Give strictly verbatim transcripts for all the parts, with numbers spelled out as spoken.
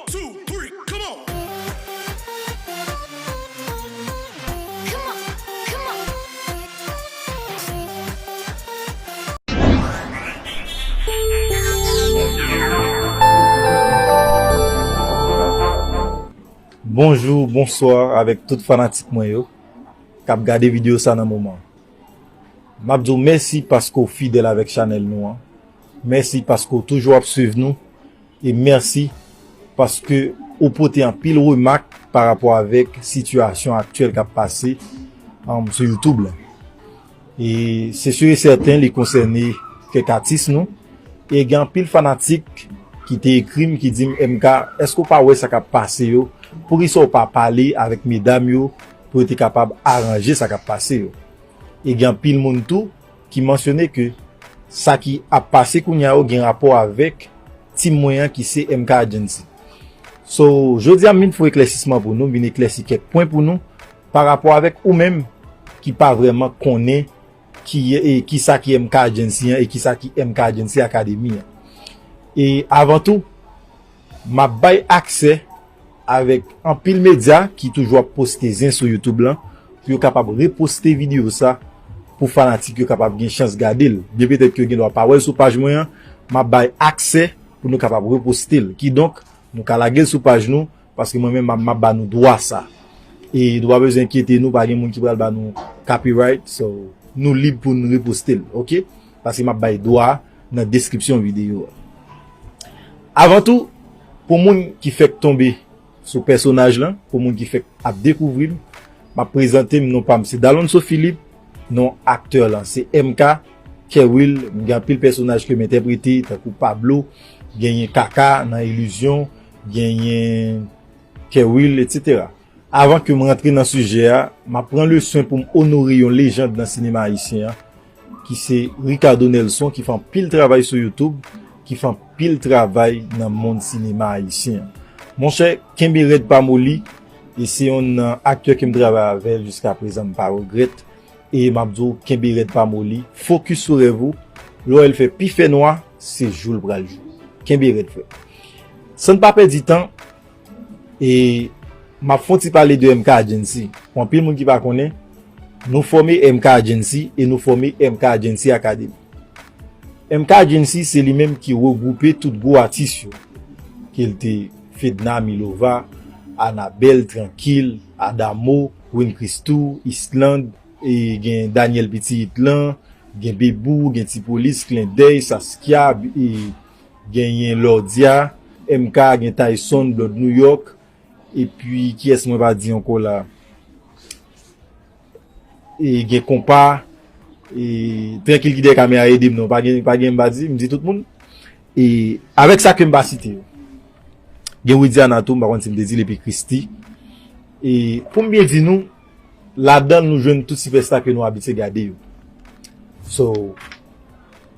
Two, three, come on. Come on, come on. Bonjou, bonswa avèk tout fanatik mwen yo k ap gade videyo sa nan moman. M ap di w mèsi paske w fidèl avèk chanèl nou an. Mèsi paske w toujou ap swiv nou. E mèsi paske ou pote anpil remak pa rapò avèk sitiyasyon aktyèl k ap pase, um, sou YouTube la. E se si e sèten, li konsène kèk atis nou. E gen anpil fanatik ki te ekri m, ki di m, "M K, èske w pa wè sa k ap pase yo? Poukisa w pa pale avèk medam yo pou yo te kapab aranje sa k ap pase yo?" E gen anpil moun tou ki mansyone ke sa ki ap pase kounye a yo gen rapò avèk team mwen an ki se M K Agency. So, jodi a m vin fè eklèsisman pou nou, m vin eklèsi kèk pwen pou nou pa rapò avèk ou menm ki pa vrèman konnen ki, e, kisa ki M K Agency an e kisa ki M K Agency Academy an. E avan tou, m ap bay aksè avèk anpil medya ki toujou ap poste zen sou YouTube lan, pou yo kapab reposte videyo sa, pou fanatik yo kapab gen chans gade l. Byen petèt ke yo gen dwa pa wè l sou paj mwen an, m ap bay aksè pou nou kapab reposte l. Kidonk, nou ka lage l sou paj nou, paske mwen menm m ap, m ap ba nou dwa sa. E nou pa bezwen enkyete nou, pa gen moun ki pral ba nou copyright, so nou lib pou n reposte l, oke? Paske m ap bay dwa a nan deskripsyon videyo a. Avan tou, pou moun ki fèk tonbe sou pèsonaj lan, pou moun ki fèk ap dekouvri m, m ap prezante m, non pa m se Dalonso Philippe, non aktè lan se M K, Kerwill, m gen anpil pèsonaj ke m entèprete, tankou Pablo, genyen Kaka nan Ilizyon, genyen Kerwill, etsetera. Avan ke m rantre nan sijè a, m ap pran leswen pou m onore yon lejand nan sinema ayisyen an, ki se Ricardo Nelson, ki fè anpil travay sou YouTube, ki fè anpil travay nan mond sinema ayisyen an. Monchè, kenbe rèd pa moli, e se yonn nan aktè ke m travay avè l jiskaprezan, m pa regrèt. E m ap di w, kenbe rèd pa moli, fokis sou rèv ou. Lè w wè l fè pi fè nwa, se jou l pral jou. Kenbe rèd, frè. San n pa pèdi tan, e m ap fè yon ti pale de M K Agency. Pou anpil moun ki pa konnen, nou fòme M K Agency e nou fòme M K Agency Academy. M K Agency se li menm ki regwoupe tout gwo atis yo. Ke l te Fedna Milova, Anabel, Trankil, Adamo, Win Christoo, Island, e gen Daniel Pitit lan, gen Bebou, gen Ti Polis, Klendèy, Saskia, e genyen Lordia, M K, gen Tyson, Blood New York, epi kiyès mwen pa di ankò la? E gen Konpa, e Trankil ki dèyè kamera ede m non, pa gen, pa gen m pa di, m di tout moun. E avèk sa ke m pa site yo. Gen Widiana tou, m pa konn si m te di l, epi Christy. E pou m byen di nou, ladan l nou jwenn tout sipèsta ke nou abitye gade yo. So,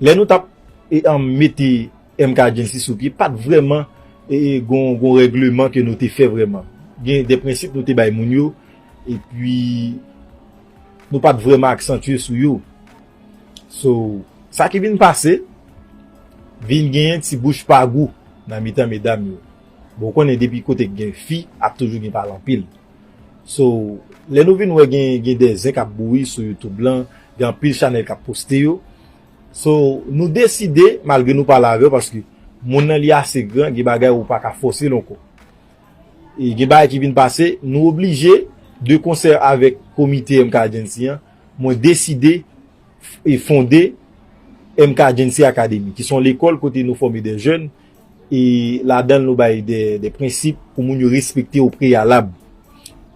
lè nou t ap, e, an, mete M K Agency sou pye, pa t vrèman, e, e, gon, gon règleman ke nou te fè vrèman. Gen de prensip nou te bay moun yo, epi nou pa t vrèman aksantye sou yo. So, sa ki vin pase, vin genyen ti bouch pa gou nan mitan medam yo. Bon, ou konnen depi kote k gen fi, ap toujou gen pale anpil. So, lè nou vin wè gen, gen de zen k ap bouri sou YouTube lan, gen anpil chanèl k ap poste yo. So, nou deside, malgre nou pale avè yo, paske moun nan li ase gran, gen bagay ou pa ka fòse l ankò. E gen bagay ki vin pase, nou oblije, de konsè avèk komite M K Agency an, mwen deside f-, e fonde M K Agency Academy, ki se yon lekòl kote nou fòme de jèn, e ladan l nou bay de, de prensip pou moun yo respekte o preyalab.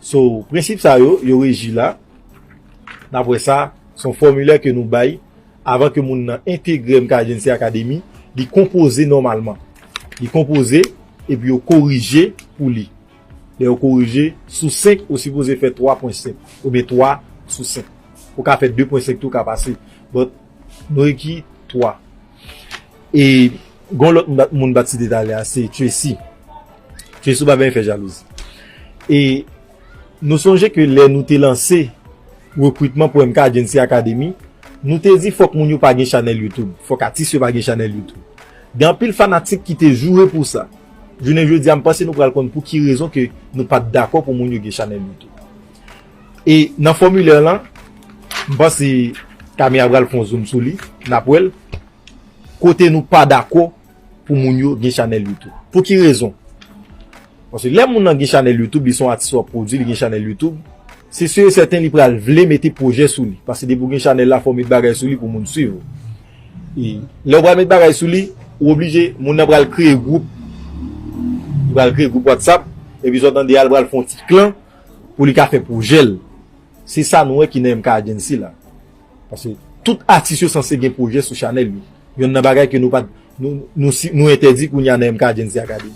So, prensip sa yo, yo reji la. Daprè sa, se yon fòmilè ke nou bay avan ke moun nan entegre M K Agency Academy, li konpoze nòmalman. Li konpoze, epi yo korije pou li. Lè yo korije, sou senk, ou sipoze fè twa pwen senk, oubyen twa sou senk. Ou ka fè de pwen senk tou ka pase. But, nou reki twa. E, gon lòt moun, moun bat site talè a, se Tracy. Tracy, ou pa byen fè jalouzi. E, nou sonje ke lè nou te lanse rekritman pou M K Agency Academy, nou te di fòk moun yo pa gen chanèl YouTube, fòk atis yo pa gen chanèl YouTube. Gen anpil fanatik ki te joure pou sa. Jounen jodi a, m panse nou pral konn pou ki rezon ke nou pa t dakò pou moun yo gen chanèl YouTube. E nan fòmilè lan, m panse Camille pral fè yon zoom sou li, n ap wè l. Kote nou pa dakò pou moun yo gen chanèl YouTube. Pou ki rezon? Paske lè moun nan gen chanèl YouTube, li se yon atis w ap pwodui, li gen chanèl YouTube, se si e sèten li pral vle mete pwojè sou li. Paske depi w gen chanèl la, fò w met bagay sou li pou moun swiv ou. E lè w pral met bagay sou li, ou oblije, moun nan pral kreye gwoup. Li pral kreye gwoup WhatsApp, epi sa w tande a, li pral fè yon ti klan pou li ka fè pwojè l. Se sa nou wè ki nan M K Agency la. Paske tout atis yo sanse gen pwojè sou chanèl yo. Yonn nan bagay ke nou pa, nou, nou, si- nou entèdi kounye a nan M K Agency Academy.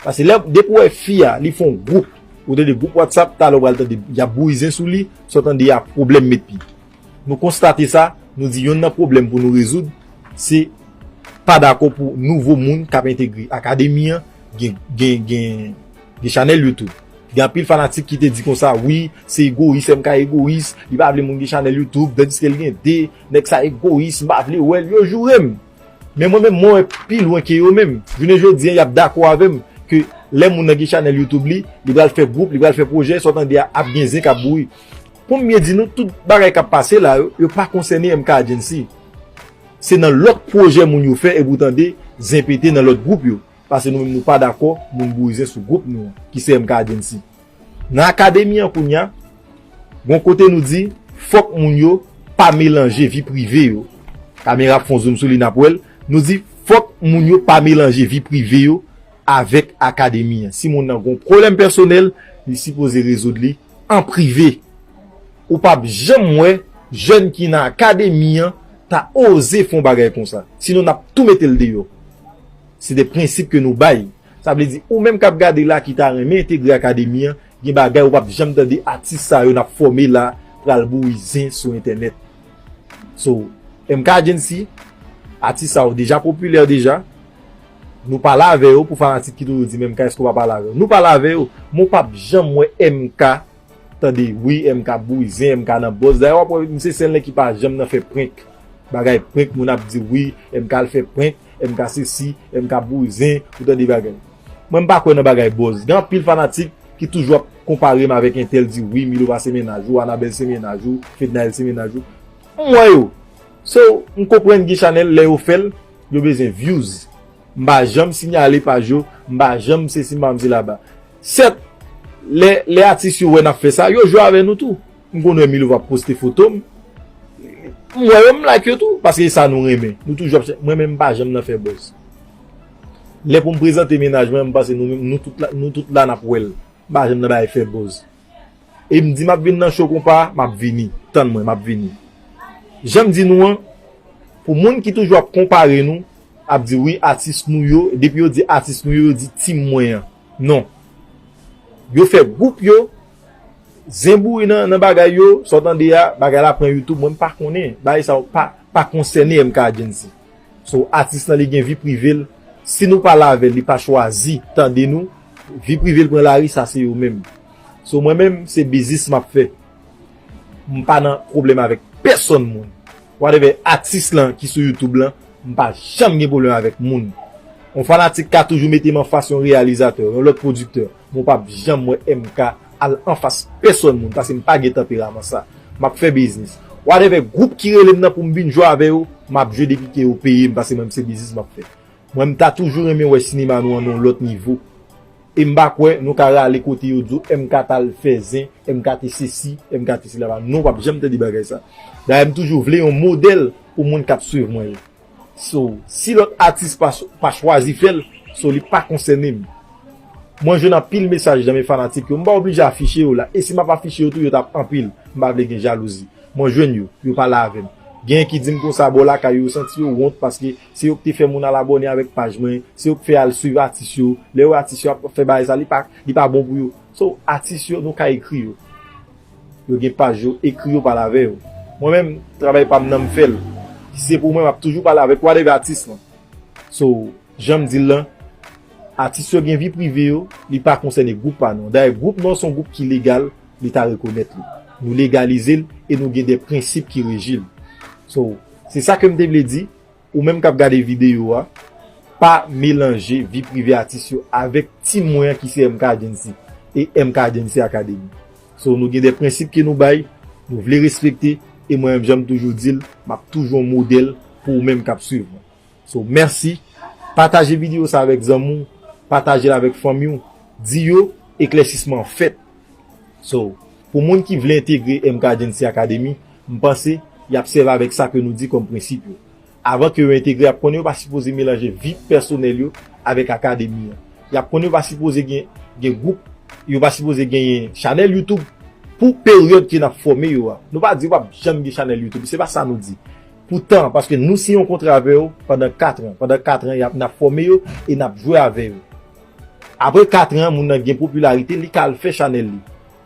Paske lè, depi w wè fi a, li fè yon gwoup, ou tande gwoup WhatsApp, talè w pral tande, y ap bouyi zen sou li, sa w tande a pwoblèm met pye. Nou konstate sa, nou di yonn nan pwoblèm pou nou rezoud, se pa dakò pou nouvo moun k ap entegre akademi an gen, gen, gen, gen chanèl YouTube. Gen anpil fanatik ki te di konsa, wi, se egoyis, M K egoyis, li pa vle moun gen chanèl YouTube, tandiske l gen de, nèg sa egoyis, m pa vle wè l, yo joure m. Men mwen menm, mwen wè pi lwen ke yo menm. Jounen jodi a, y ap dakò avè m ke lè moun nan gen chanèl YouTube li, li pral fè gwoup, li pral fè pwojè, sa w tande a ap gen zen k ap bouyi. Pou m byen di nou, tout bagay k ap pase la yo, yo pa konsène M K Agency. Se nan lòt pwojè moun yo fè, epi w tande zen pete nan lòt gwoup yo. Paske nou menm nou pa dakò moun bouyi zen sou gwoup nou an, ki se M K Agency. Nan akademi an kounye a, gon kote nou di, fòk moun yo pa melanje vi prive yo. Kamera ap fè yon zoom sou li, n ap wè l. Nou di, fòk moun yo pa melanje vi prive yo avèk akademi an. Si moun nan gon pwoblèm pèsonèl, li sipoze rezoud li an prive. Ou p ap janm wè jèn ki nan akademi an ta oze fè yon bagay konsa. Sinon, n ap tou mete l deyò. Se de prensip ke nou bay. Sa vle di, ou menm k ap gade la ki ta renmen entegre akademi an, gen bagay ou p ap janm tande atis sa yo n ap fòme la pral bouyi zen sou entènèt. So, M K Agency, atis sa yo deja popilè deja. Nou pale avè yo pou fanatik ki toujou di M K èske w pa pale avè yo. Nou pale avè yo, men w p ap janm wè M K tande, wi, M K bouyi zen, M K nan buzz. Dayè, w ap wè, misye sèl nèg ki pa janm nan fè prank. Bagay prank, moun ap di, wi, M K al fè prank, M K sesi, M K bouyi zen, ou tande bagay. Mwen, m pa kwè nan bagay buzz. Gen anpil fanatik ki toujou ap konpare m avèk entèl, di, wi, Milova se mennaj ou, Anabel se mennaj ou, Fednaelle se mennaj ou. M wè yo. So, m konprann gen chanèl, lè yo fè l, yo bezwen views. M pa janm sinyale paj yo, m pa janm sesi, m pa janm se laba. Sèt, lè, lè atis yo wè n ap fè sa, yo jwe avè nou tou. M konn wè Milova ap poste foto m. M wè yo, m like yo tou, paske e sa nou renmen. Nou toujou ap chè-, mwen menm m pa janm nan fè buzz. Lè pou m prezante mennaj mwen, m panse nou, nou tout la, nou tout la n ap wè l. M pa janm nan bagay fè buzz. E m di m ap vin nan show konpa, m ap vini. Tann mwen, m ap vini. Jan m di nou an, pou moun ki toujou ap konpare nou, ap di wi, atis nou yo, depi yo di atis nou yo, yo di team mwen an. Non. Yo fè gwoup yo, zen bouyi nan, nan bagay yo, sa w tande a, bagay la pran YouTube, mwen m pa konnen. Bagay sa yo pa, pa konsène M K Agency. So, atis lan li gen vi prive l. Si nou pale avè l, li pa chwazi tande nou, vi prive l pran lari, sa se yo menm. So, mwen menm, se biznis m ap fè. M pa nan pwoblèm avèk pèsonn moun. Whatever atis lan ki sou YouTube lan, m pa janm gen pwoblèm avèk moun. Yon fanatik ka toujou mete m anfas yon reyalizatè, yon lòt pwodiktè, men w p ap janm wè M K al anfas pèsonn moun, paske m pa gen tanperaman sa. M ap fè biznis. Whatever gwoup ki rele m nan pou m vin jwe avè yo, m ap jwe depi ke yo peye m, paske mwen, se biznis m ap fè. Mwen, m ta toujou renmen wè sinema nou an nan yon lòt nivo. E m pa kwè nou ka rale kote yo di w M K t al fè zen, M K te sesi, M K te sela. Non, w p ap janm tande bagay sa. Dayè, m toujou vle yon modèl pou moun k ap swiv mwen yo. So, si lòt atis pa, pa chwazi fè l, so, li pa konsène m. Mwen jwenn anpil mesaj nan men fanatik yo. M pa oblije afiche yo la. E si m ap afiche yo tou, yo t ap anpil. M pa vle gen jalouzi. Mwen jwenn yo, yo pale avè m. Genyen ki di m konsa bò lakay yo, yo santi yo wont paske se yo ki te fè moun al abòne avèk paj mwen, se yo ki fè al swiv atis yo. Lè yo wè atis yo ap fè bagay sa, li pa, li pa bon pou yo. So, atis yo, nou ka ekri yo. Yo gen paj yo, ekri yo, pale avè yo. Mwen menm, travay pa m nan m fè l. Si se pou mwen, m ap toujou pale avèk whatever atis lan. So, jan m di l lan, atis yo gen vi prive yo, li pa konsène gwoup pa nou an. Dayè, gwoup nou an se yon gwoup ki legal, Leta rekonèt li. Nou legalize l e nou gen de prensip ki reji l. So, se sa ke m te vle di, ou menm k ap gade videyo a, pa melanje vi prive atis yo avèk team mwen an ki se M K Agency e M K Agency Academy. So, nou gen de prensip ke nou bay, nou vle respekte, e mwen menm, jan m toujou di l, m ap toujou yon modèl pou ou menm k ap swiv mwen. So, mèsi. Pataje videyo sa avèk zanmi w, pataje l avèk fanmi w, di yo eklèsisman an fèt. So, pou moun ki vle entegre M K Agency Academy, m panse y ap sèvi avèk sa ke nou di kòm prensip yo. Avan ke yo entegre, y ap konnen yo pa sipoze melanje vi pèsonèl yo avèk akademi an. Y ap konnen yo pa sipoze gen, gen gwoup, yo pa sipoze genyen chanèl YouTube pou peryòd ke n ap fòme yo a. Nou pa di yo p ap janm gen chanèl YouTube, se pa sa nou di. Poutan, paske nou siyen yon kontra avè yo pandan kat an. Pandan kat an, y ap, n ap fòme yo e n ap jwe avè yo. Apre kat an, moun nan gen popilarite, li ka al fè chanèl li.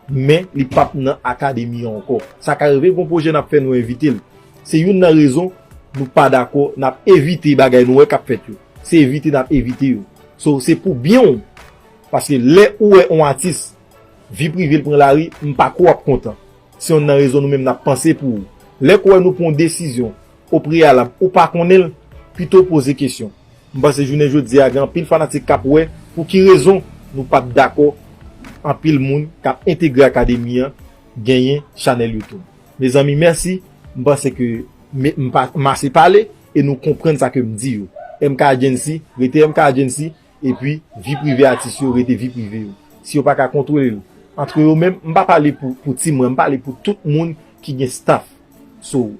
Men, li p ap nan akademi an ankò. Sa ka rive, gon pwojè n ap fè, nou envite l. Se youn nan rezon nou pa dakò, n ap evite bagay nou wè k ap fèt yo. Se evite n ap evite yo. So, se pou byen w. Paske lè ou wè yon atis, vi prive l pran lari, m pa kwè w ap kontan. Se youn nan rezon nou menm n ap panse pou ou. Lè k wè nou pran yon desizyon o preyalab, ou pa konnen l, pito poze kesyon. M panse jounen jodi a, gen anpil fanatik k ap wè pou ki rezon nou pa t dakò anpil moun k ap entegre akademi an genyen chanèl YouTube. Mezanmi, mèsi. M panse ke me- m pa- m ase pale e nou konprann sa ke m di yo. M K Agency, rete M K Agency, epi vi prive atis yo rete vi prive yo. Si yo pa ka kontwole l antre yo menm, m pa pale pou, pou team mwen, m pale pou tout moun ki gen staff. So,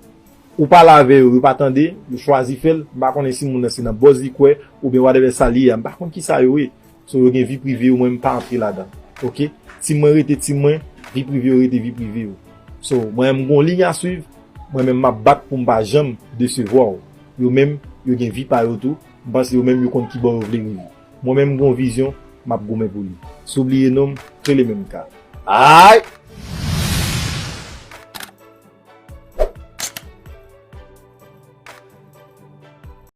ou pale avè yo, yo pa tande, yo chwazi fè l, m pa konnen si moun nan se nan buzz li kwè, oubyen whatever sa li ye a, m pa konn kisa yo ye. So, yo gen vi prive yo, mwen m pa antre ladan. Oke? Team mwen rete team mwen, vi prive yo rete vi prive yo. So, mwen menm m gon liy a swiv, mwen menm m ap bat pou m pa janm desevwa w. Yo menm, yo gen vi pa yo tou, m panse yo menm yo konn ki bò yo vle rive. Mwen menm m gon vizyon, m ap goumen pou li. Si w bliye non m, rele menm ka. Ay!